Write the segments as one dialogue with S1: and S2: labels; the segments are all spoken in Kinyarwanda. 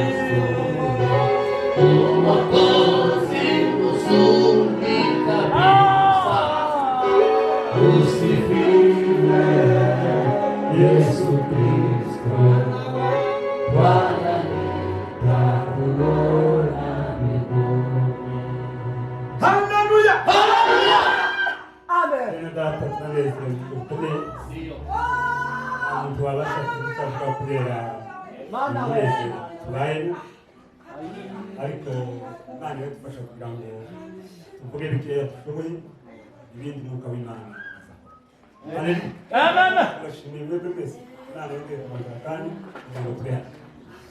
S1: Kristo, Mwokozi mzuri kabisa. Usifiwe Yesu Kristo, Bwana, nitakuona mbinguni.
S2: Haleluya!
S3: Amen.
S2: Bene data, turanezerewe bikomeye. Nta muntu wabasha kubicavuga kubera
S3: Mana we.
S2: umunezero tubayemo, ariko Imana iradufasha kugira ngo tuvuge bikeya dushoboye, ibindi Umwuka w'Imana azakora. Haleluya! Turashimiye mwebwe mwese Imana yongeye kubagira kandi kugira ngo tube hano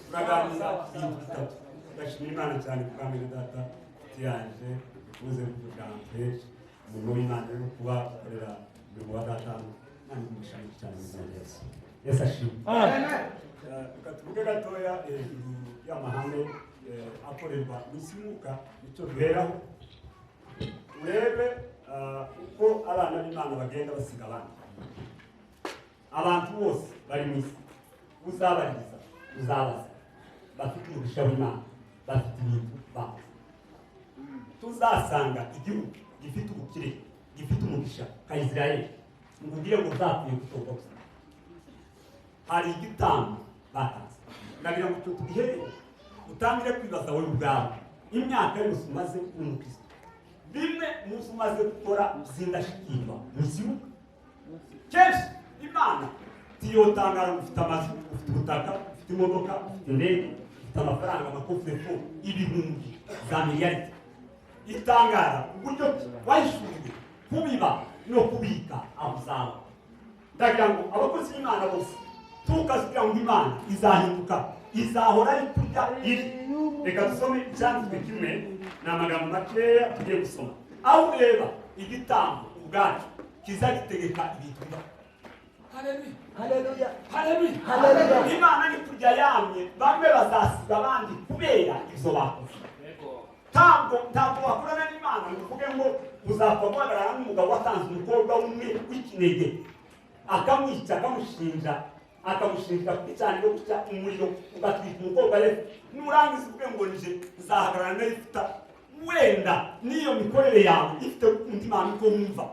S2: turaganira ibintu bitatu. Turashimira Imana cyane ku bwa mwene data inshuti yanje uze kuvuga umurimo w'Imana wo kuba ukorera umurimo wa data hano. Imana umugisha mwinshi cyane mu izina rya Yesu. Yesu ashimwe. Reka tuvuge gatoya hejuru y'amahame akorerwa mu isi y'umwuka, nicyo duheraho. Urebe uko abana b'Imana bagenda basiga abandi. Abantu bose bari mu isi uzabaririza, uzabaza, bafite umugisha w'Imana, bafite ibintu bazi. Tuzasanga igihugu gifite ubukire, gifite umugisha nka Israel, ngubwire ngo zapfuye gutorwa gusa, hari igitambo batanze. Ndagira ngo tugihere, utangire kwibaza wowe ubwawe imyaka yose umaze uri umukristo, bimwe muzi umaze gukora z'indashyikirwa mu gihugu. Kenshi Imana tiyotangara ngo ufite amazu, ufite ubutaka, ufite imodoka, ufite indege, ufite amafaranga, amacoffre-fort ibihumbi za miliyaridi. Itangara uburyo wahishuriwe kubiba no kubika aho uzaba. Ndagira ngo abakozi b'Imana bose tukazugira ngo Imana izahinduka, izahora ari kurya iri. Reka dusome icyanditswe kimwe, ni amagambo makeya tugiye gusoma, aho ureba igitambo ubwacyo kiza gitegeka ibintu bibaho.
S3: Haleluya.
S2: Haleluya!
S3: Haleluya.
S2: Imana ni kurya yamye, bamwe bazasiga abandi kubera ibyo bakoze. Ntabwo wakorana n'Imana ngo uvuge ngo uzapfa guhagarara n'umugabo watanze umukobwa umwe w'ikinege, akamwica, akamushinja kugicaniro gutya, umuriro ugatwika umukobwa. Rero nurangiza uvuge ngo nje nzahagarara na Yefuta. Wenda n'iyo mikorere yawe ifite gukunda Imana uko wumva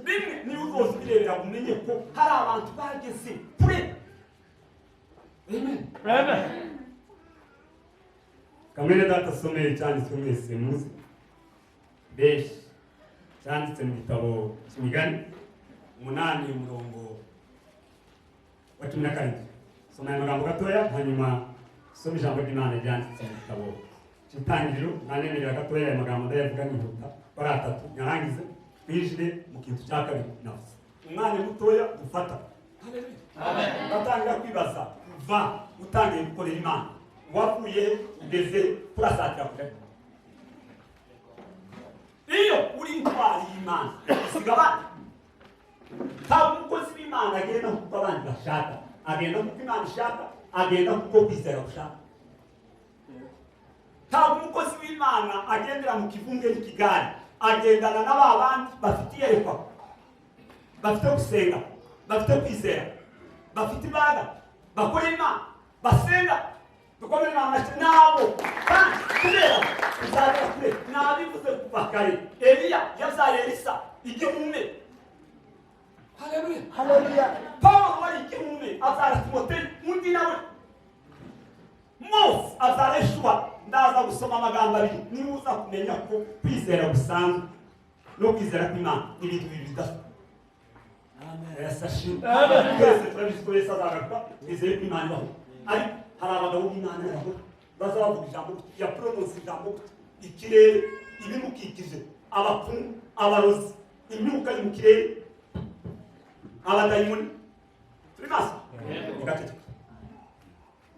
S2: bimwe, niba uzoza ubirebera umenye ko hari abantu bageze kure. Amen. Kamere data asomeye icyanditswe mwese muzi benshi, cyanditse mu gitabo cy'Imigani 8, umurongo wa 17. Soma aya magambo gatoya, hanyuma usome ijambo ry'Imana ryanditse mu gitabo cy'Itangiriro. Mwanemerera gatoya aya magambo ndayavuga nihuta, ko ari atatu, nyarangize twinjire mu kintu cya kabiri navuze. Umwanya mutoya dufata, ugatangira kwibaza kuva utangiye gukorera Imana, wavuye he, ugeze kurasatira kure. Iyo uri intwari y'Imana usiga abandi. Ntabwo umukozi w'Imana agenda kuko abandi bashaka, agenda kuko Imana ishaka, agenda kuko kwizera gushaka. Ntabwo umukozi w'Imana agendera mu kivunge n'ikigare, agendana na ba bandi bafite iyerekwa, bafite gusenga, bafite kwizera, bafite imbaraga, bakora Imana, basenga. Dukomere Imana amashyi nabo, kandi kubera uzagera kure. Nabivuze kuva kare, Eliya yabyaye Elisa igihume. Haleluya!
S3: Haleluya.
S2: Pawulo wari igihume abyara Timoteyo, undi nawe Mose abyara Yeshuwa. Ndaza gusoma amagambo abiri, niba uza kumenya ko kwizera gusanzwe no kwizera kw'Imana ni ibintu bibiri bidasa. Yesu ashimwe. Twese turabizi ko Yesu azagaruka, twizeye ko Imana ibaho, ariko hari abagabo b'Imana n'abagore baza bavuga ijambo gutya, ya prononce ijambo gutya, ikirere, ibimukikije, abapfumu, abarozi, imyuka yo mu kirere, abadayimoni, turi maso bigaceceka.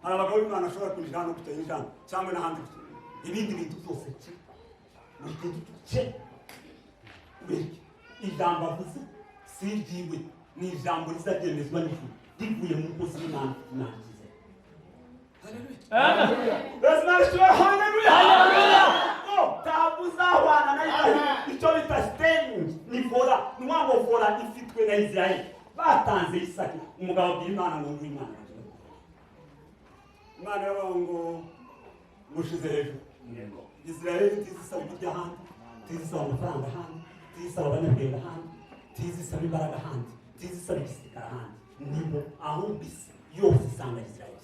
S2: Hari abagabo b'Imana bashobora kwinjira hano gutya, yinjira hano cyangwa n'ahandi gutya, ibindi bintu byose cye, buri kintu cye. Kubera iki? Ijambo avuze si iryiwe, ni ijambo rizaryemezwa n'ijuru rivuye mu mukozi w'Imana. Imana ikize. Haleluya! Ntabwo uzahwana na Israel. Icyo bita steering ni volant, ni wa ngo volant ifitwe na Israel. Batanze Isaki, umugabo abwira Imana ngo nguhe Imana. Imana yaravuga ngo mushize hejuru. Israeli ntizisaba ibiryo ahandi, ntizisaba amafaranga ahandi, ntizisaba abanyabwenge ahandi, ntizisaba imbaraga ahandi, ntizisaba igisirikare ahandi. Nibo ahubwo isi yose isanga Israeli.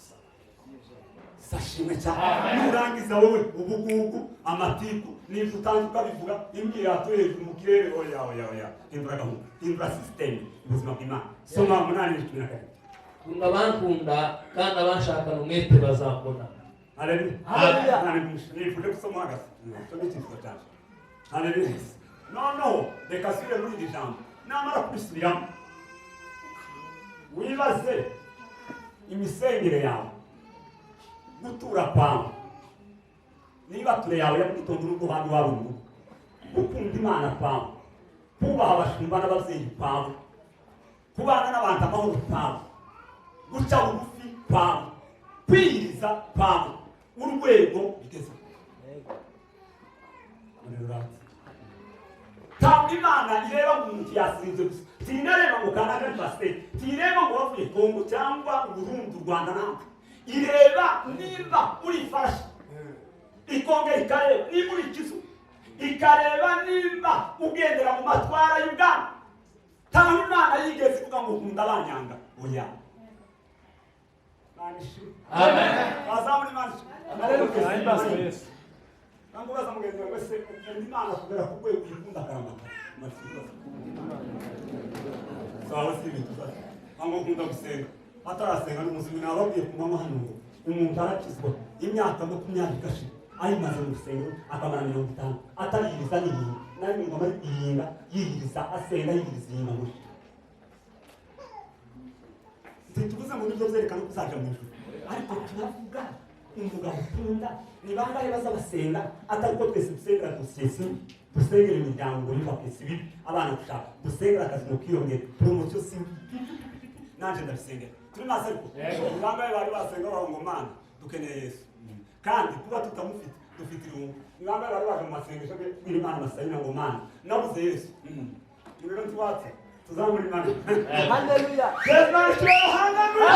S2: Sashimwe cyane. Nurangiza wowe ubugugu, amatiku, n'ibyo utanze ukabivuga, imyirato hejuru mu kirere, oya oya oya. Hindura gahunda, hindura system, ubuzima bw'Imana. Soma 8:12.
S1: Kunda abankunda kandi abanshakana umwete bazambona.
S2: Haleluya.
S3: Haleluya.
S2: Nifuje gusoma hagati. Icyo ni icyifuzo cyanjye. Haleluya. Noneho reka asubire muri iri jambo. Namara kubisubiramo, wibaze imisengere yawe, gutura kwawe, niba ture yawe ya mugitondo n'ubwo handi waba uri mu rugo, gukunda Imana kwawe, kubaha abashumba n'ababyeyi kwawe, kubana n'abantu amahoro kwawe, guca bugufi kwawe, kwiyiriza kwawe, urwego bigeze. Ntabwo Imana ireba ngo umuntu yasinze gusa, tinareba ngo kanaka ni pasiteri, tireba ngo wavuye Kongo cyangwa Burundi, u Rwanda ntabwo ireba nimba uri ifarashi, ikongera ikareba nimba uri ikizu, ikareba nimba ugendera mu matwara y'ubwami. Ntabwo Imana yigeze ivuga ngo nkunda abanyanga, oya.
S1: Amen.
S2: Bazamura Imana ishimwe.
S4: Ahimbazwe Yesu.
S2: Ntabwo ubaza mugenzi wawe wese ukunda Imana kugera ku rwego uyikunda akaramata. Sawa, si ibintu uzaza. Ntabwo ukunda gusenga. Atarasenga n'umuzungu nababwiye ku manywa hano ngo umuntu arakizwa imyaka 20 igashira ayimaze mu rusengero, akamara 50 atariyiriza n'iyinga, nawe ngo amare iyinga yiyiriza asenga yiyiriza iyinga ngo ntituvuze ngo nibyo byerekana ko uzaja mu ijuru, ariko turavuga umugabo ukunda. Ni bangahe baza basenga atari ko twese dusengera dosiye simbi, dusengera imiryango yubake si bibi, abana gushaka, dusengera akazi ngo kiyongere, poromosiyo simbi, nanje ndabisengera. Turi maso ariko ni bangahe bari basenga bavuga ngo Mana dukeneye Yesu, kandi kuba tutamufite dufite irungu. Ni bangahe bari baje mu masengesho kubwira Imana basabira ngo Mana nabuze Yesu? Ni rero tubatse tuzamura Imana.
S3: Haleluya.
S2: Haleluya.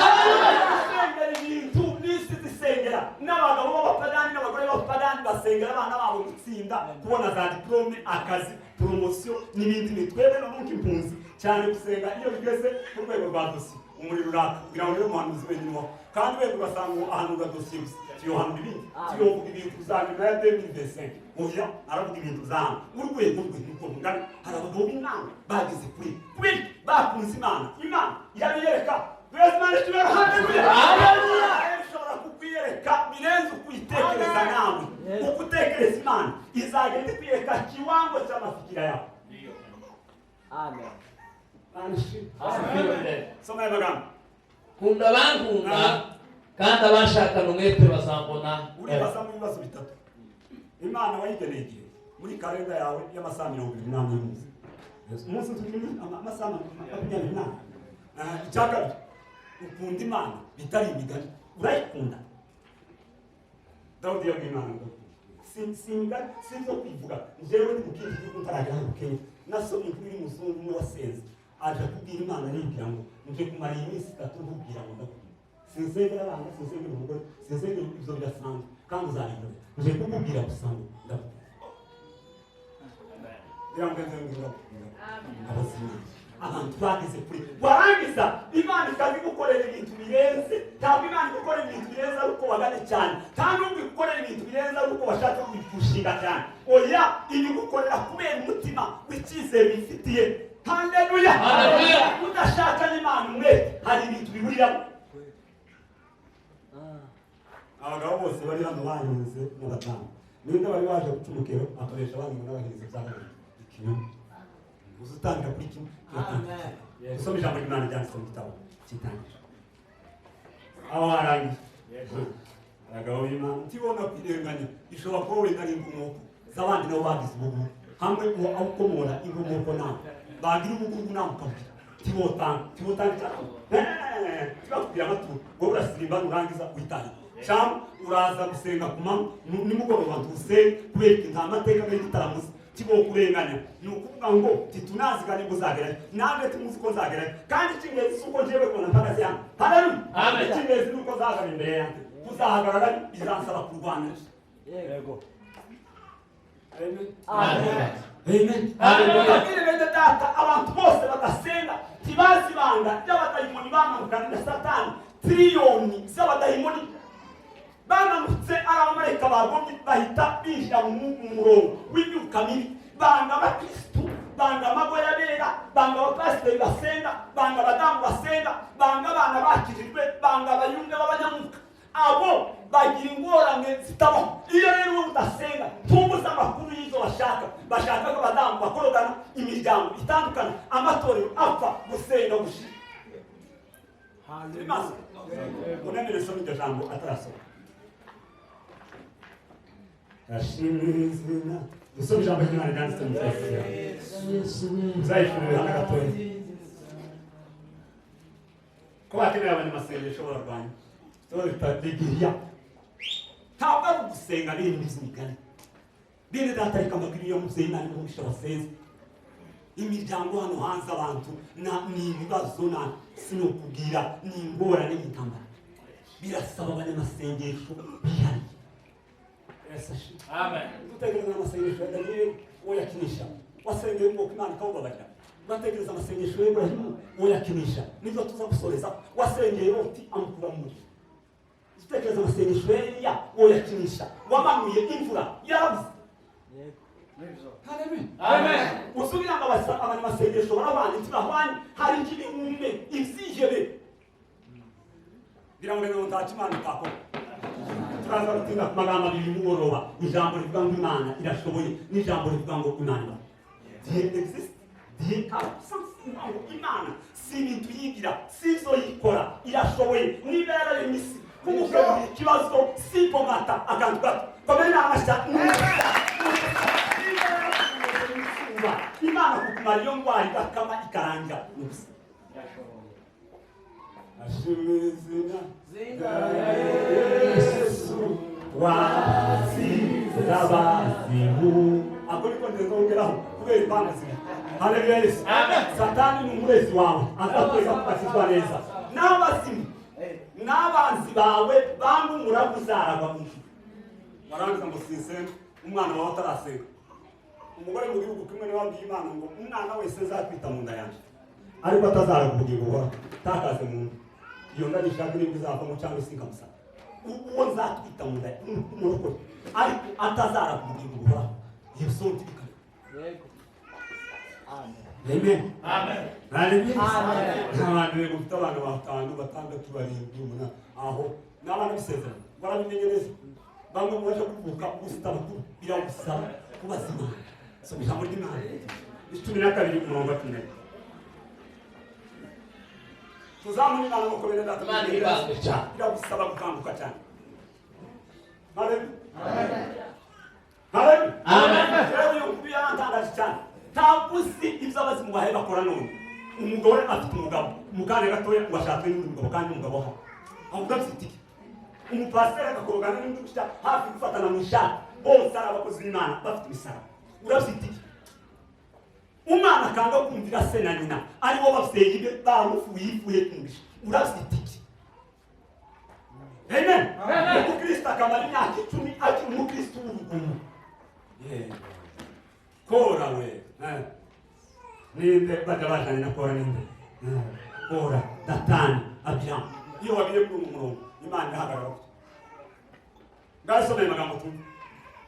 S2: Ibintu n'isi zisengera, n'abagabo b'abapagani n'abagore b'abapagani basengera abana babo gutsinda, kubona za diplome, akazi, poromosiyo n'ibindi. Ni twebwe no nk'impunzi cyane gusenga iyo bigeze ku rwego rwa dosiye umuriro uraka, kugira ngo niwe muhanuzi wenyine ubaho, kandi wenda ugasanga ahanura dosiye gusa, tuyohanura ibindi, tuyovuga ibintu za nyuma ya 2025, oya, aravuga ibintu za hano. Urwego rwe nuko rungana. Hari abagabo b'Imana bageze kuri kubera bakunze Imana, Imana irabiyereka. Haleluya. Ishobora kukwiyereka birenze uko uyitekereza nawe. Uko utekereza Imana izagenda ikwiyereka kiwango cy'amafikira yawe.
S3: Amen.
S2: Soma aya magambo.
S1: Kunda abankunda kandi abanshakana umwete bazambona.
S2: Uribaza mu bibazo bitatu. Imana wayigeneye igihe muri kalenda yawe y'amasaha 24 y'umunsi. Umunsi turi amasaha 24. Icya kabiri, ukunda Imana bitari imigani, urayikunda. Dawudi yabwiye Imana ngo singa sinzo kwivuga njyewe ndi mu kindi gihugu ntaragera hano Kenya, nasomye inkuru y'umuzungu umwe wasenze aje kubwira Imana aribwira ngo nje kumara iyi minsi 3 nkubwira ngo ndakubwira, sinsengera abana, sinsengera umugore, sinsengera ibyo bidasanzwe kandi uzabikora, nje kukubwira gusa ngo ndakubwira. Ngira ngo nze ndakubwira abazima abantu bageze kuri warangiza Imana ikabigukorera ibintu birenze. Ntabwo Imana igukorera ibintu birenze ari uko wagane cyane, nta nubwo igukorera ibintu birenze ari uko washatse kubipushinga cyane, oya, ibigukorera kubera umutima w'icyizere wifitiye. Haleluya.
S1: Haleluya.
S2: Udashaka n'Imana umwete hari ibintu biburiramo. Abagabo bose bari hano bahinze n'abadamu, ninde bari baje guca umukero akoresha abandi ngo n'abahinzi by'abandi ikinyoma uzutangira kuri kimwe turatanga. Usome ijambo ry'Imana ryanditse mu gitabo cy'Itangiriro aho harangiye. Abagabo b'Imana ntibona kwirenganya, ishobora kuba wenda ari inkomoko z'abandi nabo bagize ubugugu hamwe uwo awukomora inkomoko nawe bagira ubugugu nawe ukabugira tibotanga tibotanga icyaha tibakubwira amaturo, wowe urasirimba nurangiza witahira, cyangwa uraza gusenga ku manywa nimugoroba ntusenge kubera iki nta mateka y'igitaramo tibokurenganya. Ni ukuvuga ngo titunazigane ngo uzagerayo, nanjye tumuzi ko nzagerayo, kandi icy'ingenzi si uko njyewe kubona mpagaze hano. Haleluya.
S1: Amen.
S2: Icy'ingenzi ni uko nzagana imbere yanjye. Kuzahagarara bizansaba kurwana.
S3: Yego.
S2: Amen.
S3: Amen.
S2: Amen.
S1: Hallelujah.
S2: Babwire bene data, abantu bose badasenga ntibazi ibanga ry'abadayimoni bamanukana na Satani. Tiriyoni z'abadayimoni bamanutse ari abamarayika bagomye, bahita binjira mu murongo w'imyuka mibi. Banga abakristu, banga amago y'abera, banga abapasiteri basenga, banga abadamu basenga, banga abana bakijijwe, banga abayumbe b'abanyamuka. Abo bagira ingorane zitabaho. Iyo rero wowe udasenga, ntumbuze amakuru y'izo bashaka. Bashaka ko abadamu bakorogana, imiryango itandukana, amatorero apfa, gusenga gushira. Maso unamire, soma iryo jambo atarasoma. Ashimwe izina. Dusome ijambo ry'Imana ryanditse mu Isezerano. Uzayifurire hano gatoya ko bakeneye abanyamasengesho bararwanya bita bigiriya. Ntabwo ari ugusenga bene by'imigani. Bene data, reka mbabwire, iyo mubyeyi Imana imuhisha basenze imiryango hano hanze, abantu ni ibibazo, na sinokubwira, ni ingorane n'intambara. Birasaba abanyamasengesho bihariye. Yesu ashimwe.
S1: Amen.
S2: Dutekereza amasengesho ya Daniyeli, uwo yakinisha. Wasengeye ubwoko, Imana ikawubabarira. Uratekereza amasengesho ya Iburahimu, uwo yakinisha, nibyo tuza gusoreza. Wasengeye Loti, amukura mu muriro. Dutekereza amasengesho ya Eliya, uwo yakinisha, wamanuye imvura yarabuze.
S3: Yego.
S2: Haleluya.
S1: Amen.
S2: Usubira ngo abanyamasengesho barahwanye, ntibahwanye. Hari ikibihumbe ibyihebe biraboneka ngo ntacyo Imana itakora. Turaza gutinda ku magambo abiri mugoroba: ijambo rivuga ngo Imana irashoboye, n'ijambo rivuga ngo Imana ibaho. Dieu existe, Dieu a puissance. Ngo Imana si ibintu yigira, si ibyo yikora, irashoboye. Niba yararemye isi, kumukemurira ikibazo si pomata akantu gato. Komera inama nshya. Niba yarakuremye, Imana kukumara iyo ndwara igakama ikarangira ni ubusa. Ashimwe izina
S3: Zina.
S2: Yesu watsinze abazimu. Ako niko ndongeraho kubera impamvu zibiri. Haleluya, Yesu.
S1: Amen.
S2: Satani ni umurezi wawe, azakweza kubatizwa neza n'abazimu n'abanzi bawe. Banga umuragu uzaragwa mu ijuru. Warangiza ngo sinsenga, umwana wawe atarasenga. Umugore mu gihugu kimwe niwe wabwiye Imana ngo umwana wese nzatwita mu nda yanjye ariko atazaraga ubugingo buhoraho, takaze mu nda iyo nda, nishaka nibwo izavamo cyangwa se ikamusaba. Uwo nzatwita mu nda umurokore ariko atazaraga ubugingo buhoraho, iyo sonti bikaba.
S3: Yego. Amen.
S2: Amen.
S1: Amen.
S2: Haleluya.
S3: Amen.
S2: Abantu rero mufite abana batanu, batandatu, barindwi, umunani, aho ni abana b'isezerano, barabimenye neza. Bamwe mu baje kuvuka gusita bakuru, biragusaba kubaza Imana. Soma ijambo ry'Imana, 12, umurongo wa 11. Tuzamure Imana nk'uko bene data.
S1: Imana ibazwe cyane.
S2: Biragusaba gukanguka cyane. Haleluya. Haleluya.
S1: Amen.
S2: Rero iyo nkuru yarantangaje cyane. Ntabwo uzi ibyo abazimu bahe bakora. None umugore afite umugabo, mu kanya gatoya ngo ashake n'undi mugabo, kandi umugabo ahari avuga afite iki. Umupasiteri agakorogana n'undi gutya, hafi gufatana mu ishati, bose ari abakozi b'Imana bafite imisaraba. Urabyita iki? Umwana akanga kumvira se na nyina, aribo babyeyi be bamufuye, yifuye kumvisha. Urabyita iki? Amen. Umukristo akamara imyaka 10 akiri umukristo w'urugomo. Yeah. Kora we. Ninde bajya bajanye na Kora? Ninde? Kora, Datani, Abiramu. Iyo wagiye kuri uwo murongo, Imana irahagarara gutya. Ngasomeye amagambo tumve.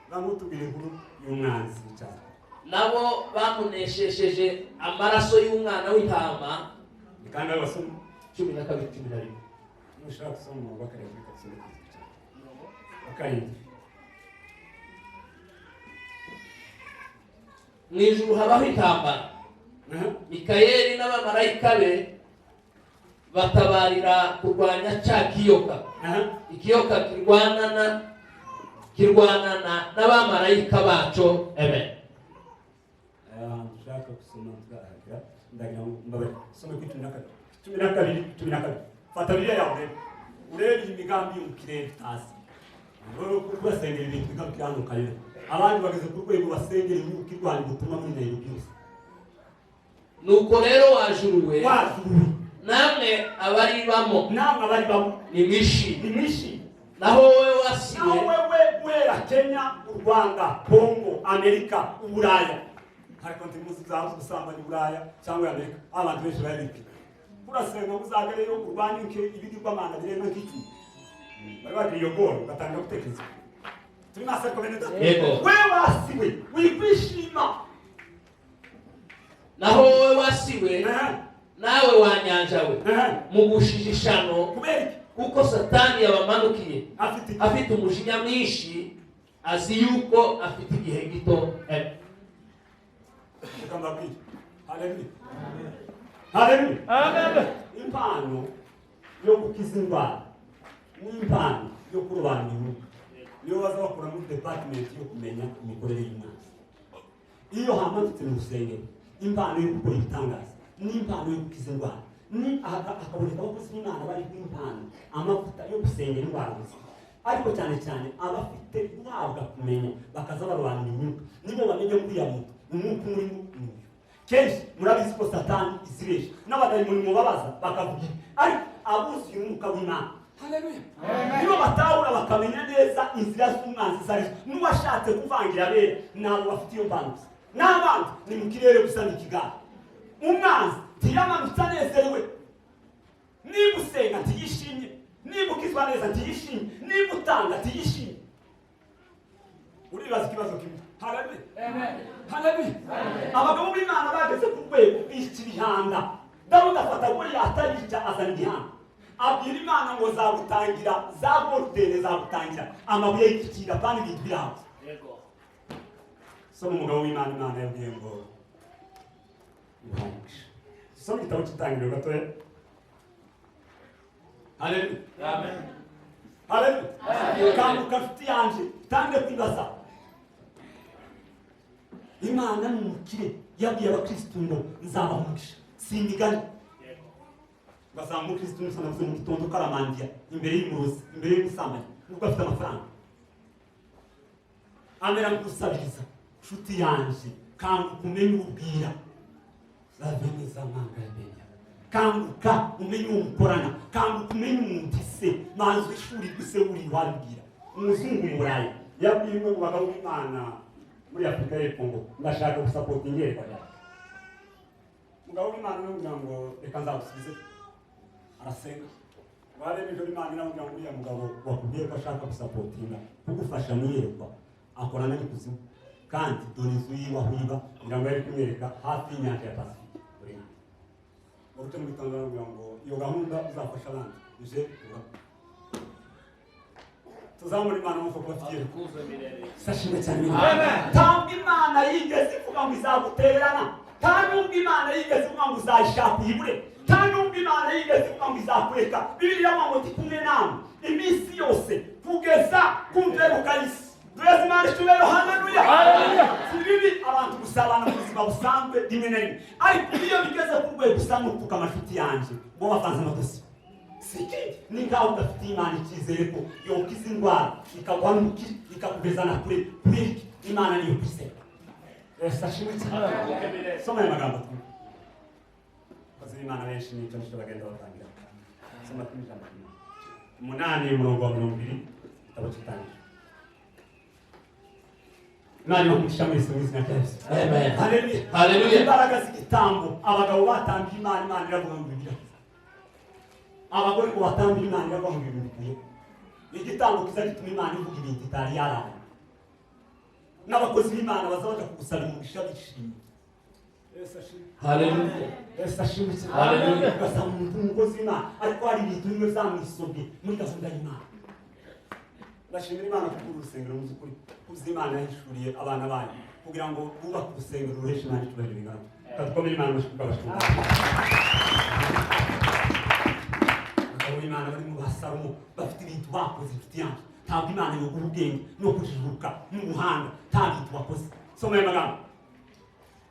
S2: Ngamutubwira inkuru y'umwanzi cyane.
S1: Nabo bamuneshesheje amaraso y'umwana w'intama.
S2: Ni kandi abasoma.
S1: 12, 11.
S2: Nushaka gusoma umurongo wa 7, reka dusome cyane. Wa 7.
S1: Mu ijuru habaho intambara. Mikayeli n'abamarayika be batabarira kurwanya cya kiyoka. Ikiyoka kirwanana n'abamarayika baco. Amen.
S2: Nshaka gusoma turahagira, ndagira ngo mbabarire, some kuri 12, 12, 12. Fata Bibiliya yawe urebe, urebe iyi migambi yo mu kirere utazi. Kubasengera ibintu bigarukira hano kayira, abandi bageze ku rwego basengera imyuka irwanya ubutumwa muri Nairobi yose.
S1: Nuko rero wa juru we,
S2: Wa juru,
S1: namwe abaribamo,
S2: namwe abari bamo,
S1: nimwishime.
S2: Nimwishime.
S1: Naho wowe wasiwe,
S2: Naho wewe guhera Kenya, u Rwanda, Kongo, Amerika, Uburaya, ariko ntimuzi zabuze ubusambanyi Buraya cyangwa Amerika, abantu benshi baribwe. Urasenga ngo uzagereyo urwanye nke ibigirwamana birenga nk'icumi bari bagira iyo goro, ugatangira gutekereza. Turi maso, ariko bene data,
S1: Yego.
S2: we wasiwe wikwishima.
S1: Naho wowe wasiwe, nawe wa nyanja we, mugushije ishano,
S2: Kubera iki?
S1: kuko Satani yabamanukiye
S2: Afite iki?
S1: afite umujinya mwinshi, azi yuko afite igihe gito.
S2: Reka mbabwire. Haleluya, haleluya.
S4: Amen.
S2: Impano yo gukiza indwara n'impano yo kurobanura imyuka niyo baza bakura muri department yo kumenya imikorere y'umwanzi. Iyo hamanutse mu rusengero impano yo gukora ibitangaza n'impano yo gukiza indwara, ni hakaboneka abakozi b'Imana bari impano, amavuta yo gusengera indwara gusa, ariko cyane cyane abafite guhabwa kumenya bakaza barobanura imyuka, nibo bamenya uriya muntu umwuka umurimo ni uyu. Kenshi murabizi ko Satani izibesha n'abadayimoni mubabaza bakavuga ibi, ariko abuzuye umwuka w'Imana, haleluya, nibo batahura bakamenya neza inzira z'umwanzi izo arizo n'uwashatse kuvangira abera. Ntabwo bafite iyo mpano gusa, n'abandi ni mu kirere gusa, ni ikigare. Umwanzi ntiyamanutse anezerewe. Niba usenga ntiyishimye, niba ukizwa neza ntiyishimye, niba utanga ntiyishimye. Uribaza ikibazo kimwe. Haleluya, haleluya. Abagabo b'Imana bageze ku rwego bica ibihanda. Dawudi afata Goliyati arica, azana igihanda, abwira Imana ngo zagutangira za golden, zagutangira amabuye y'igiciro, kandi ibintu biraho. Soma umugabo w'Imana, Imana yabwiye ngo nguhaye. Soma igitabo cy'Itangiriro gatoya. Haleluya, haleluya. Kanguka nshuti yanje, tangire kwibaza. Imana ni umukire, yabwiye abakirisitu ngo nzabaha umugisha, si imigani. Ugasanga umukirisitu musa navuze mu gitondo karamandiya imbere y'umurozi, imbere y'umusambanyi, nubwo afite amafaranga, amera nk'usabiriza. Nshuti yanje, kanguka umenye ubwira zaveneza manga ya benya. Kanguka umenye uwo mukorana, kanguka umenye umuntu ise manzi ishuri ise uri wabibwira. Umuzungu mu Burayi yabwiye umwe mu bagabo b'Imana muri Afurika y'Epfo ngo ndashaka gusapota iyerekwa ryawe. Umugabo w'Imana aramubwira ngo reka nzagusubize. Arasenga wari nijoro, Imana iramubwira ngo uriya mugabo wakubwiye ko ashaka gusapotinga, kugufasha mu iyerekwa, akorana n'ikuzimu, kandi dore inzu yiwe aho iba. Kugira ngo yari kumwereka hafi y'inyanja ya Pasifike. Uruce mu gitondo aramubwira ngo iyo gahunda uzafasha abandi ije ura tuzamura Imana amaboko kuba afite iyerekwa. Sashimwe cyane. Ntabwo Imana yigeze ivuga ngo izagutererana, nta nubwo Imana yigeze ivuga ngo uzayishaka uyibure, nta nubwo Imana yigeze ivuga ngo izakureka. Bibiliya ivuga ngo ndi kumwe nawe iminsi yose kugeza ku mperuka y'isi. Duheze Imana icyubahiro. Haleluya. Si bibi abantu gusabana mu buzima busanzwe rimwe na rimwe, ariko iyo bigeze ku rwego usa n'upfuka amashuti yanjye ngo bavanze amadosiye, si ikindi, ni nkaho udafitiye Imana icyizere ko yokiza indwara, ikaguha n'umukire, ikakugeza na kure. Kubera iki? Imana niyo kwizera. Yesu ashimwe cyane. Soma aya magambo twumve. Abakozi b'Imana benshi nicyo nicyo bagenda batangira. Soma twumve ijambo ry'Imana, 8 umurongo wa 20, igitabo cy'Itangiriro. Imana ibahe umugisha mwese mu izina rya Yesu.
S1: Amen.
S2: Haleluya.
S1: Haleluya.
S2: Imbaraga z'igitambo abagabo batambiye Imana, Imana iravuga ngo birakiza. Abagore ngo batambire Imana, iravuga ngo ibintu bikwiye. Igitambo kiza gituma Imana ivuga ibintu itari yaraye. N'abakozi b'Imana baza baja kugusaba umugisha bishimye. Yesu ashimwe.
S1: Haleluya.
S2: Yesu ashimwe cyane.
S1: Haleluya.
S2: Ugasanga umuntu umukozi w'Imana, ariko hari ibintu bimwe byamwisobye muri gahunda y'Imana. Ndashimira Imana kuko uru rusengero mu by'ukuri kuzi Imana yahishuriye abana bayo kugira ngo bubake urusengero ruheshe Imana icyubahiro bingana. Dukomere Imana amashyi kubw'abashumba. Abagabo b'Imana barimo ba Salomo bafite ibintu bakoze. Inshuti yanjye, ntabwo Imana yoguha ubwenge no kujijuka n'ubuhanga nta bintu bakoze. Soma aya magambo.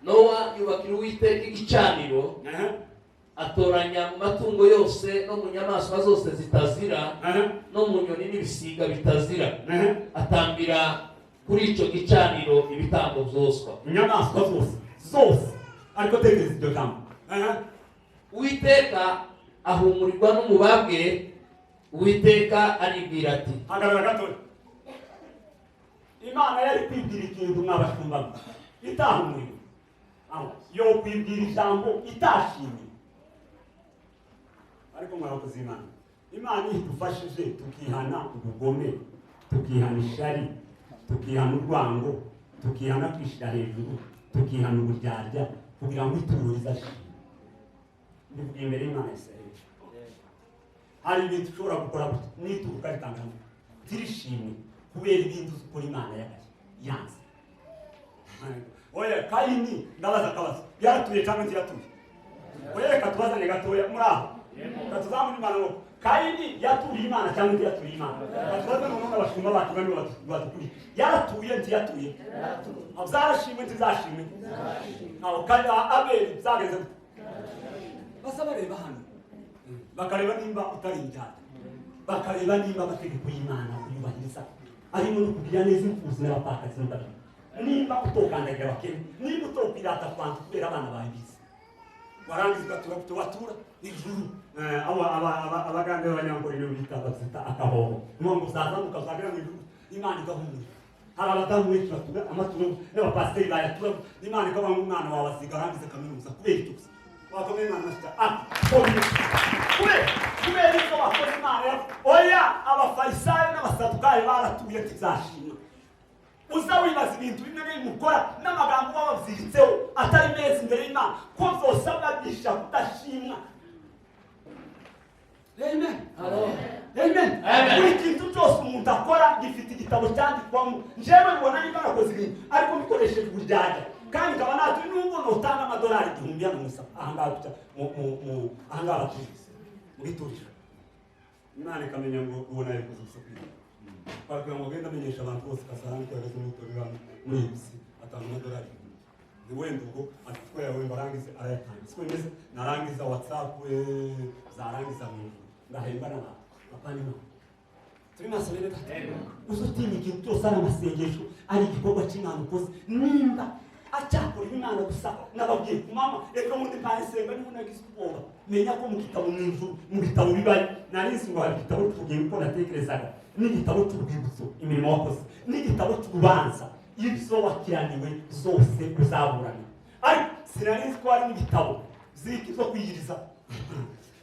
S1: Nowa yubakira Uwiteka igicaniro, atoranya mu matungo yose no mu nyamaswa zose zitazira no mu nyoni n'ibisiga bitazira, atambira kuri icyo gicaniro ibitambo byoswa.
S2: Inyamaswa zose zose, ariko tekereza iryo jambo.
S1: Uwiteka ahumurirwa n'umubabwe. Uwiteka aribwira ati:
S2: Hagarara gatoya. Imana yari kwibwira ikintu, mwabashumba, itaha umuriro aho yo kwibwira ijambo itashimye. Ariko mwabakozi, Imana iyo idufashije tukihana ubugome, tukihana ishari, tukihana urwango, tukihana kwishyira hejuru, tukihana uburyarya, kugira ngo ituro rizashime. Mbivuga imbere y'Imana ya Israheli, hari ibintu ushobora gukora gutya n'ituro ukaritanga tirishimwe kubera ibindi uzi ukora Imana yagaye yanze. Oya, Kayini, ndabaza akabazo: yaratuye cyangwa ntiyatuye? Oya, reka tubazane gatoya muri aho, reka tuzamure Imana ngo Kayini yaturiye Imana cyangwa ntiyaturiye Imana. Reka tubaze noneho n'abashumba bacu bane badukuriye: yaratuye, ntiyatuye? Zarashimwe, ntizashimwe? Aho Abeli byagenze gute? Baza bareba hano, bakareba nimba utari indyarya, bakareba nimba amategeko y'Imana uyubahiriza, arimo no kugira neza imfubyi n'abapfakazi n'ababiri, nimba utokandagira abakene, nimba utokwirata ku bantu kubera abana bawe bize, warangiza ugatura gute? Watura ijuru. Abagande b'Abanyankore nibo bita, bazita akahoho. Niyo ngo uzazamuka uzagera mu ijuru, Imana igahumura. Hari abadamu benshi batura amaturo n'abapasiteri bayatura, Imana ikavuga ngo umwana wawe aziga arangize kaminuza kubera icyo gusa wakomeye. Imana bafite kubera ibyo wakoze. Imana oya, Abafarisayo n'Abasadukayo baratuye ntizashima. Uza wibaza ibintu bimwe bimukora n'amagambo baba babyiritseho atari meza imbere y'Imana, ko byosabwa bisha kudashimwa. Amen. Amen.
S1: Amen.
S2: Buri kintu cyose umuntu akora gifite igitabo cyandikwamo. Njyewe mbona niba nakoze ibintu ariko mbikoresheje uburyarya, kandi nkaba natuye, nubwo notanga amadolari 1000 hano musa ahangaha gutya ahangaha baturiza mu gituriro, Imana ikamenya ngo ubona yabikoze gusa kwiga bakubwira ngo genda amenyesha abantu bose Kasarani ko yageze muri itorero hano muri iyi bisi atanga amadolari 1000. Ni wenda ubwo atitwa yawe ngo arangize arayatanga, siko bimeze? Narangiza WhatsApp, zarangiza mu ijuru ngahemba n'abantu. Apana, Imana turi maso. Bene data, uza utinya ikintu cyose, ari amasengesho, ari igikorwa cy'Imana ukoze, nimba acyakora Imana gusa. Nababwiye ku mama reka wundi mpaye senga, niba unagize ubwoba menya ko mu gitabo mu ijuru, mu bitabo bibayo, nari nzi ngo hari igitabo cy'ubugingo uko natekerezaga, n'igitabo cy'urwibutso imirimo wakoze, n'igitabo cy'urubanza ibyo wakiraniwe zose uzaburana. Ariko sinari nzi ko hari n'ibitabo ziki zo kwiyiriza.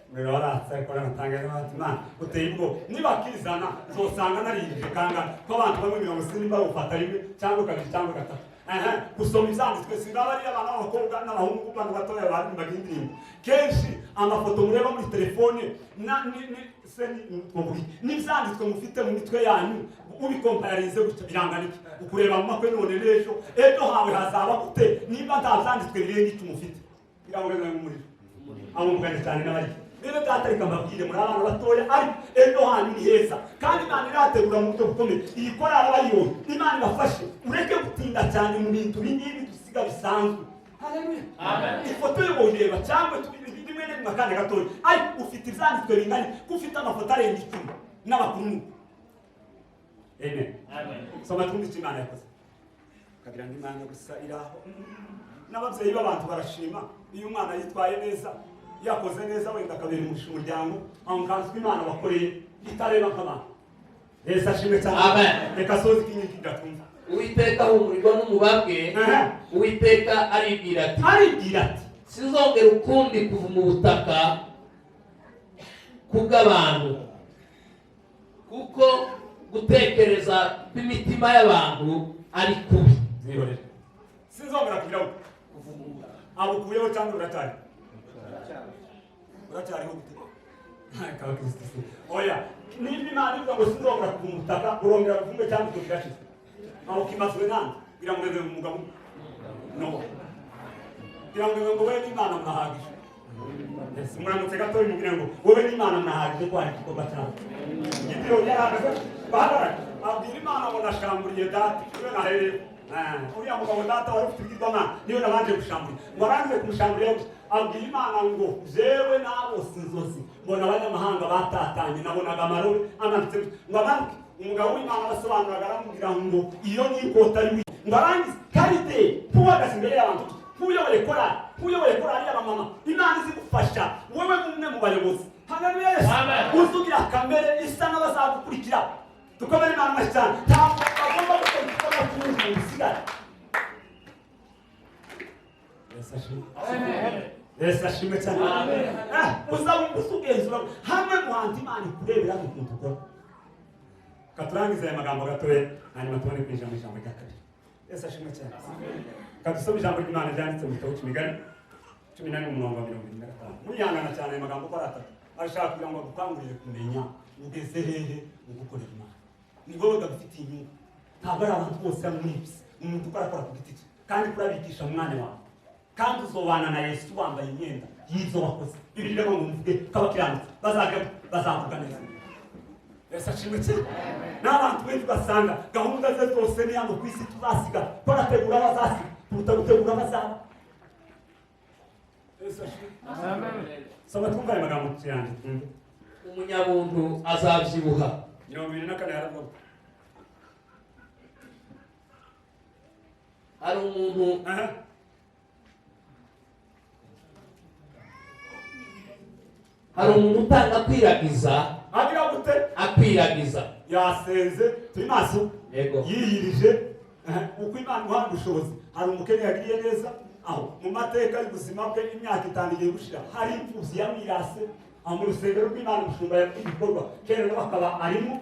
S2: Umuriro waratse, ariko natangaje bati: "Imana uteye ubwoba, nibakizana nzosanga nariyirije kangana." Ko abantu bamwe 60 bawufata rimwe cyangwa kabiri cyangwa gatatu. Aha, gusoma ibyanditswe singaba ari abana b'abakobwa n'abahungu, bano batoya baririmbaga indirimbo kenshi. Amafoto mureba muri telefone na ni ni se ni twavuga iki? N'ibyanditswe mufite mu mitwe yanyu ubikompayarinze gutya birangana iki? Ukureba mu makwe none n'ejo, ejo hawe hazaba gute nimba nta byanditswe birenga 10 ufite? Birabogeza nk'umuriro abo mugane cyane n'abari. Rero data, reka mbabwire, muri abana batoya, ariko ejo hanyu ni heza, kandi Imana irategura mu buryo bukomeye. Iyi korari abayiyoye, Imana ibafashe. Ureke gutinda cyane mu bintu ibingibi dusiga bisanzwe. Haleluya. Ifoto yo woyireba cyangwa rimwe na rimwe akanya gatoya, ariko ufite ibyanditswe bingana ko ufite amafoto arenga 10 n'abakuru nuko. Amen. Soma twumve icyo Imana yakoze. Ukagira ngo Imana gusa iraho. N'ababyeyi b'abantu barashima iyo umwana yitwaye neza, yakoze neza, wenda akabera umugisha umuryango. Aho nkanswe Imana wakoreye itareba nk'abantu. Yesu ashimwe cyane.
S1: Amen.
S2: Reka soze iki ngiki gatumva.
S1: Uwiteka ahumurirwa n'umubabwe. Uwiteka aribwira ati:
S2: Aribwira ati:
S1: "Sinzongera ukundi kuva mu butaka kubw'abantu, kuko gutekereza kw'imitima y'abantu ari kubi."
S2: Zihorere, sinzongera kugira ngo abukuyeho cyangwa uracyari uracyariho gute? Kabakristo se, oya, niba Imana ivuga ngo sinzongera kuva mu butaka, urongera kuvume cyangwa icyo kirashize? Aho kimazwe nande? Kugira ngo ngeze mu mugabo no kugira ngo ngo wowe n'Imana murahagije. Yes, muramutse gatoya, mubwire ngo wowe n'Imana murahagije, ko hari igikorwa cyawe. Gitiro yarahagaze, bahagarara, abwira Imana ngo nashamburiye data, niwe nahereye. Uriya mugabo data wari ufite ibigirwamana niwe nabanje gushambura. Ngo arangize kumushamburira gusa, abwira Imana ngo jewe nabose inzozi, mbona abanyamahanga batatanye, nabonaga amarobe amanutse gutya ngo amanuke. Umugabo w'Imana abasobanuraga, aramubwira ngo iyo ni inkota y'uwi. Ngo arangize karite kuhagaze imbere y'abantu, nk'uyoboye korali, nk'uyoboye korali y'abamama, Imana izigufasha wowe nk'umwe mu bayobozi. Haleluya Yesu. Uzugira kamere isa n'abazagukurikira. Dukomere Imana amashyi cyane. Ntabwo bagomba gukora igikorwa cy'umuntu ngo usigare. Yesu ashimwe. Yesu ashimwe cyane. Uzaba ugenzura hamwe mu hantu Imana ikurebera mu kuntu ukora. Katurangize aya magambo gatoya, hanyuma tubone kwinjira mu ijambo rya kabiri. Yesu ashimwe cyane. Kadusome ijambo ry'Imana ryanditse mu gitabo cy'Imigani 14 umurongo wa 75. Murihangana cyane, aya magambo uko ari atatu arashaka kugira ngo agukangurire kumenya ugeze hehe mu gukorera Imana. Ni wowe gabifitiye inyungu, ntabwo ari abantu bose hano muri ibisi. Umuntu ukora akora ku giti cye, kandi kurabigisha mu mwanya wawe, kandi uzobana na Yesu wambaye imyenda y'ibyo wakoze. Bibiliya ngo muvuge ko abakiranutsi bazavuga neza. Yesu ashimwe cyane. N'abantu benshi ugasanga gahunda ze zose ni hano ku isi, tuzasiga ko arategura abazasiga kuruta gutegura abazaba. Yesu ashimwe. Soma twumve ayo magambo yanjye, twumve.
S1: Umunyabuntu azabyibuha.
S2: 74 yaravuga.
S1: Hari umuntu hari umuntu utanga kwiragiza.
S2: Agira gute?
S1: Akwiragiza.
S2: Yasenze, turi maso.
S1: Yego.
S2: Yiyirije uko Imana imuha ubushobozi. Hari umukene yagiriye neza aho mu mateka y'ubuzima bwe, imyaka 5 igiye gushira, hari imfubyi yamwirase aho mu rusengero rw'Imana, umushumba yakoze igikorwa kera nawe akaba arimo.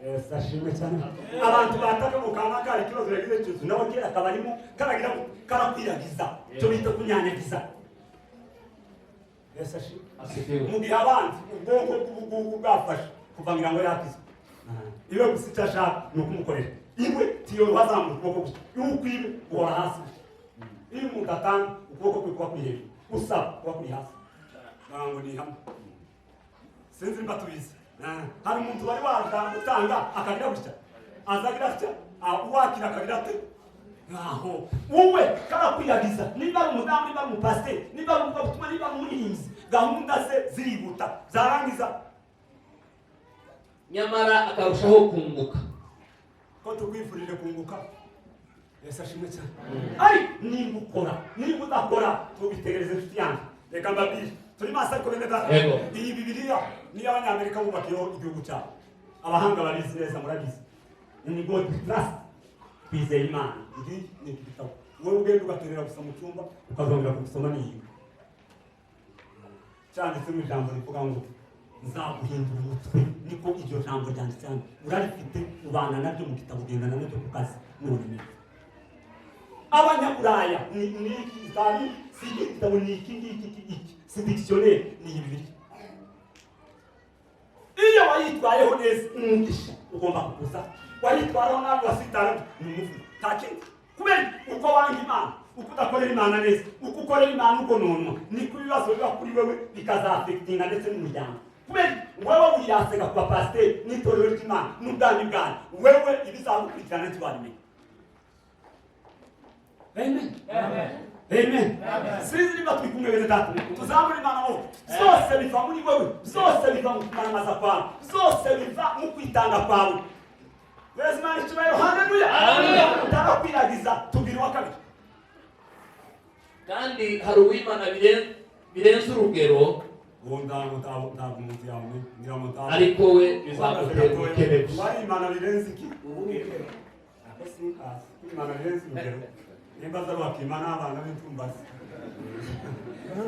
S2: Yesu ashimwe cyane. Abantu bataka mu kanwa kari ikibazo yagize cyuzu, nawe kera akaba arimo karagira karakwiragiza, cyo bita kunyanyagiza. Yesu ashimwe.
S1: Asifiwe.
S2: Mu gihe abandi ubwonko bw'ubugugu bwafashe kuva ngira ngo yakizwe, iwe gusa icyo ashaka ni ukumukorera. Iwe tiyo wazamura ukuboko gusa, iyo ukwibe uhora hasi gusa. Iyo umuntu atanga ukuboko kwe kuba kuri hejuru, usaba kuba kuri hasi. Ntabwo ni hamwe, sinzi nimba tubizi. Hari umuntu wari waje gutanga akagira gutya, azagira atya, uwakira akagira ate aho wowe karakwiragiza. Niba ari umudamu, niba ari umupasiteri, niba ari umuvugabutumwa, niba ari umuririmbyi, gahunda ze zirihuta zarangiza.
S1: Nyamara akarushaho kunguka.
S2: Ko tukwifurije kunguka. Yesu ashimwe cyane. Ari nimba ukora, nimba udakora, tubitegereze inshuti yanjye. Reka mbabwire, turi maso ariko bene data.
S1: Yego.
S2: Iyi Bibiliya niyo Abanyamerika bubakiyeho igihugu cyabo. Abahanga babizi neza, murabizi. Ni God we trust, twizeye Imana. Ngiyi ni iki gitabo wowe ugenda ugaterera gusa mu cyumba, ukazongera kugisoma. Niyiga cyanditsemo ijambo rivuga ngo nzaguhindura umutwe, niko iryo jambo ryanditse hano. Urarifite, ubana naryo mu gitabo, ugendana naryo ku kazi. None neza Abanyaburaya ni iki gitabo? Si iki gitabo, ni iki ngiki, iki iki si dictionnaire, ni iyi Bibiliya. Iyo wayitwayeho neza, umugisha ugomba kukuza. Wayitwaraho nabi, wasitara, ni umuvumo, nta kindi. Kubera uko wanga Imana, uko udakorera Imana neza, uko ukorera Imana ugononwa, niko ibibazo biba kuri wewe bikazafekitinga ndetse n'umuryango. Kubera wewe wirasega ku bapasiteri n'itorero ry'Imana n'ubwami bwayo, wewe ibizagukurikirana ntiwabimenya. Amen. Amen. Sinzi niba turi kumwe bene data. Tuzamure Imana amaboko. Zose biva muri wewe, zose biva mu kumaramaza kwawe, zose biva mu kwitanga kwawe. Yesu Imana icyubahiro. Haleluya.
S1: Haleluya.
S2: Utarakwiragiza, tubwira uwa kabiri.
S1: Kandi hari uwimana birenze urugero,
S2: Uwo ntabwo ntabwo ntabwo umuntu yamenya, ngira ngo ntabwo.
S1: ariko we bizamutera ubukene gusa.
S2: Wari Imana birenze iki? Ako sinkazi. Imana birenze urugero. Nimba aza bakima n'abana b'intumbazi.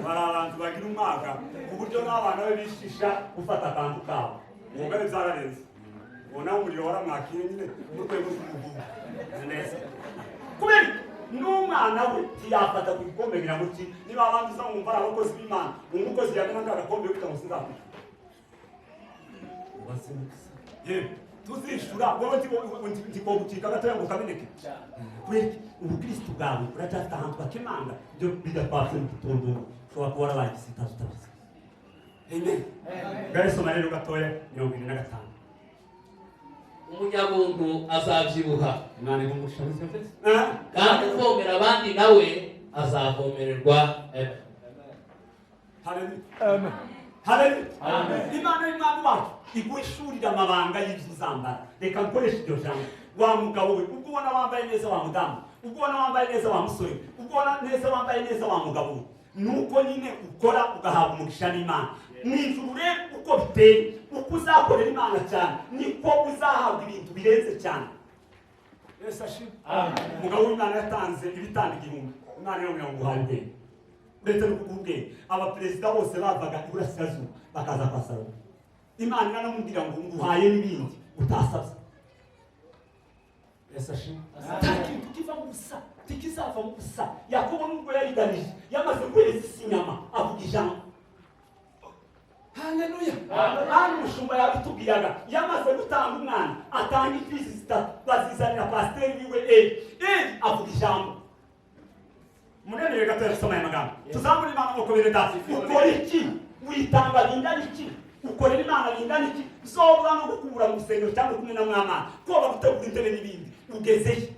S2: Hari abantu bagira umwaka ku buryo n'abana be bishisha gufata akantu kabo. Uwo ngabo byararenze. Uwo nawe umuriro waramwakiye nyine mu rwego rw'ubugugu. Neza. Kubera n'umwana we ntiyafata ku gikombe ngira ngo ki niba abandi uza wumva ari abakozi b'Imana, umukozi yagana ka gakombe kugira ngo sinzakwishyura. Yewe tuzishura wowe ndikogucika gatoya ngo kameneke. Kubera iki? Ubukristo bwawe buracyafite ahantu bakemanga ibyo bidakwatse mu gitondo, ushobora kuba warabaye igisitazi utabizi. Amen. Ngaho soma rero gatoya 75.
S1: Umunyabuntu azabyibuha,
S2: Imana igumugisha muri byose.
S1: kandi uvomera abandi nawe azavomererwa. Amen.
S2: Haleluya.
S4: Amen.
S2: Haleluya.
S1: Amen.
S2: Imana y'Umwami wacu iguhishurira amabanga y'ibyo uzambara. Reka nkoreshe iryo jambo. Wa mugabo we, ubwo ubona wambaye neza, wa mudamu, ubwo ubona wambaye neza, wa musore, ubwo ubona neza wambaye neza, wa mugabo we, nuko nyine ukora ugahabwa umugisha n'Imana. Mu ijuru rero uko biteye, uko uzakorera Imana cyane niko uzahabwa ibintu birenze cyane. Yesu ashimwe. Umugabo w'Imana yatanze ibitanda 1000, Imana iramubwira ngo nguhaye ubwenge. Uretse no kuguha ubwenge, abaperezida bose bavaga iburasirazuba bakaza kwa Salomo. Imana iranamubwira ngo nguhaye n'ibindi utasabye. Yesu ashimwe. Nta kintu kiva mu busa, tikizava mu busa. Yakobo nubwo yariganije, yamaze guhereza isi inyama, avuga ijambo. Haleluya. Hano umushumba yabitubwiraga, yamaze gutanga umwana, atanga imfizi zitatu, bazizanira pasiteri wiwe Eli. Eli avuga ijambo. Munyemerere gatoya gusoma aya magambo. Tuzamure Imana nk'uko bene data. Ukora iki? Witanga bingana iki? Ukorera Imana bingana iki? Zobwa no gukubura mu rusengero cyangwa kumwe na mwamana, koba gutegura intebe n'ibindi, ugezeyo?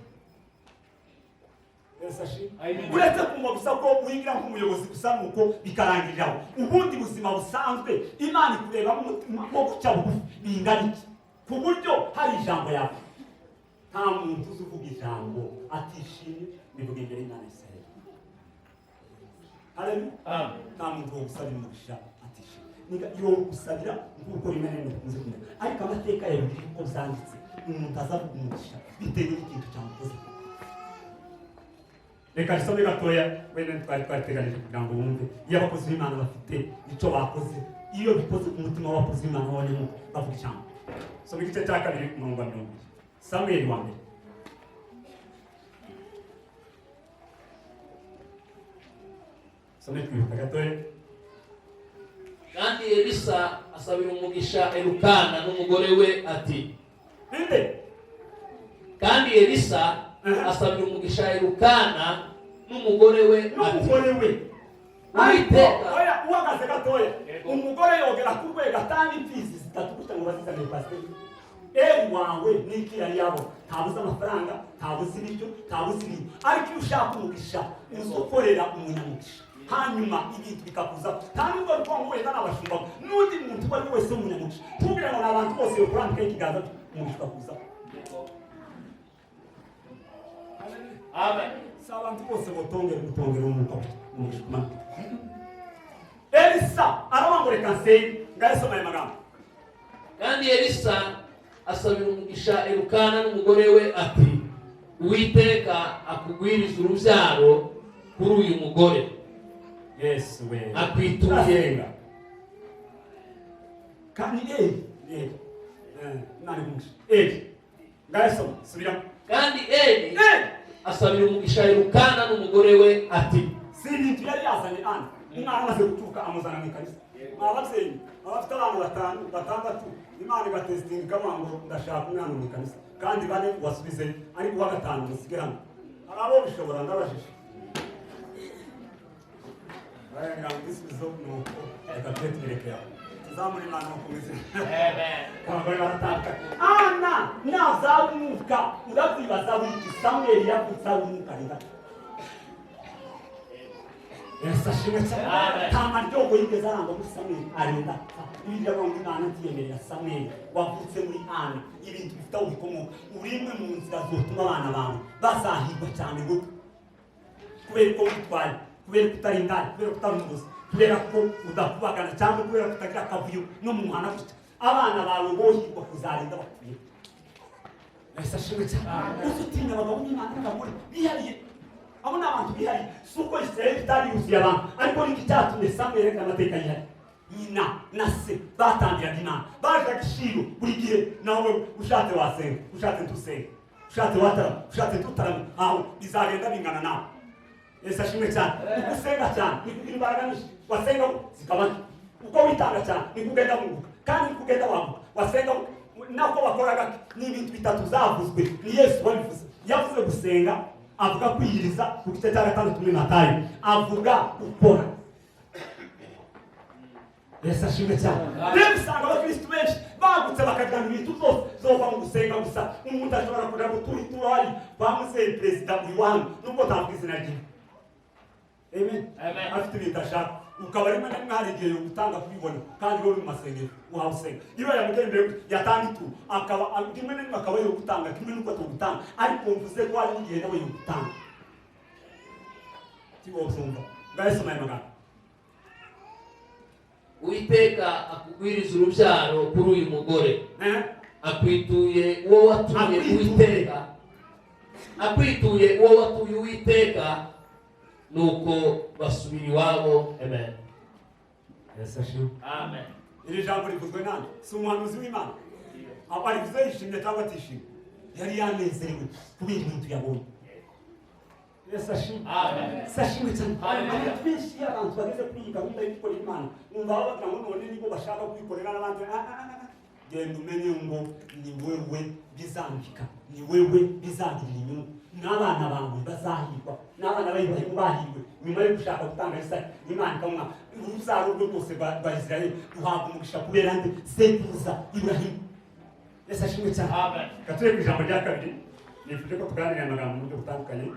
S2: Yesu ashimwe. Uretse kumva gusa ko wigira nk'umuyobozi gusa, nuko bikarangiriraho, ubundi buzima busanzwe Imana ikurebamo umutima wo guca bugufi bingana iki, ku buryo hari ijambo yawe? Nta muntu uzi uvuga ijambo atishimye. Bivuga imbere y'Imana Israel. Haleluya. Nta muntu wo gusabira umugisha atishimye. Niga yo gusabira nk'uko rimwe na rimwe bikunze kumera, ariko amateka ya Bibiliya uko byanditse, umuntu azavuga umugisha bitewe n'ikintu cyamukoze. Reka risome gatoya, wenda twari twateganije kugira ngo bumve. Iyo abakozi b'Imana bafite icyo bakoze, iyo bikoze ku mutima w'abakozi b'Imana b'abanyamuka, bavuga ijambo. Soma igice cya 2, umurongo wa 20, Samweli wa mbere. Some twihuta gatoya.
S1: Kandi Elisa asabira umugisha Elukana n'umugore we ati:
S2: Inde?
S1: Kandi Elisa asabira umugisha Elukana n'umugore we ati:
S2: N'umugore we. Ariko
S1: Uwiteka.
S2: Oya, uhagaze gatoya.
S1: Yego.
S2: Umugore yogera ku rwego atanga imfizi zitatu gutya ngo bazizanire pasiteri Eri wawe n'iki yari yabona? Ntabuze amafaranga, ntabuze ibiryo, ntabuze ibintu, ariko iyo ushaka umugisha uza ukorera umunyamugisha, hanyuma ibintu bikakuzaho. Nta nubwo ari ukuvuga ngo wenda n'abashumba, n'undi muntu uwo ari we wese w'umunyamugisha. Ntubwire ngo ni abantu bose yokurambikaho ikiganza, umugisha ukakuzaho.
S1: Amen.
S2: Si abantu bose botongera gutongera umwuka, umugisha umanuka. Elisa aravuga ngo reka nsenge. Ngayasoma aya magambo.
S1: Kandi Elisa asabira umugisha Elukana n'umugore we ati: Uwiteka akugwirize urubyaro kuri uyu mugore
S2: Yesu we.
S1: akwituye.
S2: Turasenga kandi Eli, Eli, Imana igumisha Eli. Ngayasoma, subiramo.
S1: Kandi Eli
S2: Eli
S1: asabira umugisha Elukana n'umugore we ati:
S2: Si ibintu yari yazanye ana, umwana amaze guturuka amuzana mu ikanisa. Ababyeyi abafite abana batanu, batandatu, Imana igatesitinga ikavuga ngo ndashaka umwana mu ikanisa, kandi bane wasubizeyo, ariko uwa gatanu musige hano. Hari abo bishobora? Ndabajije, baragira ngo igisubizo ni uko. Reka tube tubireke aho. Tuzamure Imana no kumeze. Abagore baratandukanye. Ana nazaba umwuka, urabyibaza wiki? Samweli yavutse ari umwuka ringana. Yesu ashimwe cyane. Nta maryogo yigeze arangwa muri Samweli arinda apfa. Bibiliya ngo Imana ntiyemerera Samweli wavutse muri Ana ibintu bifite aho bikomoka. Uri imwe mu nzira zotuma abana bawe bazahirwa cyane wowe, kubera ko witwaye, kubera ko utari indaya, kubera ko utari umurozi, kubera ko udakubagana, cyangwa kubera ko utagira akavuyo no mu muhanda gutya, abana bawe bohirwa kuzarinda bapfuye. Yesu ashimwe cyane. Uzi utinya abagabo n'Imana n'abagore bihariye, abo ni abantu bihariye. Si uko Israel itari yuzuye abantu, ariko niki cyatumye Samweli reka amateka yihariye? Nyina na se batambiraga Imana, bajaga i Shilo buri gihe. Nawe ushatse wasenga, ushatse ntusenga, ushatse watarama, ushatse ntutarama, aho bizagenda bingana nawe. Yesu ashimwe cyane. Uko usenga cyane niko ugira imbaraga nyinshi, wasenga zikaba nke. Uko witanga cyane niko ugenda wunguka, kandi niko ugenda waguka. Wasenga nako bakoraga. Ni ibintu bitatu zavuzwe, ni Yesu wabivuze. Yavuze gusenga, avuga kwiyiriza ku gice cya 6 muri Matayo, avuga gukora. Yesu ashimwe cyane. Rero usanga abakirisitu benshi bagutse bakagira ngo ibintu byose zova mu gusenga gusa. Umuntu ashobora kuja gutura ituro hari kwa muzehe perezida iwanyu, nubwo ntavuga izina ryiwe. Amen.
S1: Amen.
S2: Afite ibintu ashaka, ukaba rimwe na rimwe hari igihe gutanga kubibona, kandi wowe uri mu masengero wawe usenga. Iyo yamugera imbere yatanga ituro, akaba rimwe na rimwe akaba yo gutanga kimwe n'uko atogutanga, ariko mvuze ko hari n'igihe nawe yo gutanga tiwo byumva. Ngayasoma aya magambo.
S1: Uwiteka akugwiriza urubyaro kuri uyu mugore. Akwituye uwo watuye
S2: Akwituye.
S1: Uwiteka, akwituye uwo watuye Uwiteka. Nuko basubira iwabo. Amen.
S2: Yesu ashimwe.
S1: Amen.
S2: Iri jambo rivuzwe nande? Si umuhanuzi w'Imana? Aho arivuze yishimye cyangwa atishimye? Yari yanezerewe kubera ibintu yabonye. Yesu ashimwe.
S1: Amen.
S2: Yesu ashimwe cyane.
S1: Hallelujah.
S2: Abantu benshi, iyo abantu bageze kuri iyi gahunda yo gukorera Imana, numva bagira ngo none nibo bashaka kwikorera n'abandi. Ah, ah, ah, ah. Genda umenye ngo ni wewe bizambika, ni wewe bizagirira inyungu, n'abana bawe bazahirwa, n'abana ba Iburahimu bahirwe nyuma yo gushaka gutanga Isaka, Imana ikamwa urubyaro rwe rwose rwa Isirayeli ruhabwa umugisha kubera nde? Sekuruza Iburahimu. Yesu ashimwe cyane.
S1: Amen.
S2: Reka turebe ku ijambo rya kabiri. Nifuje ko tuganira amagambo mu buryo butandukanye.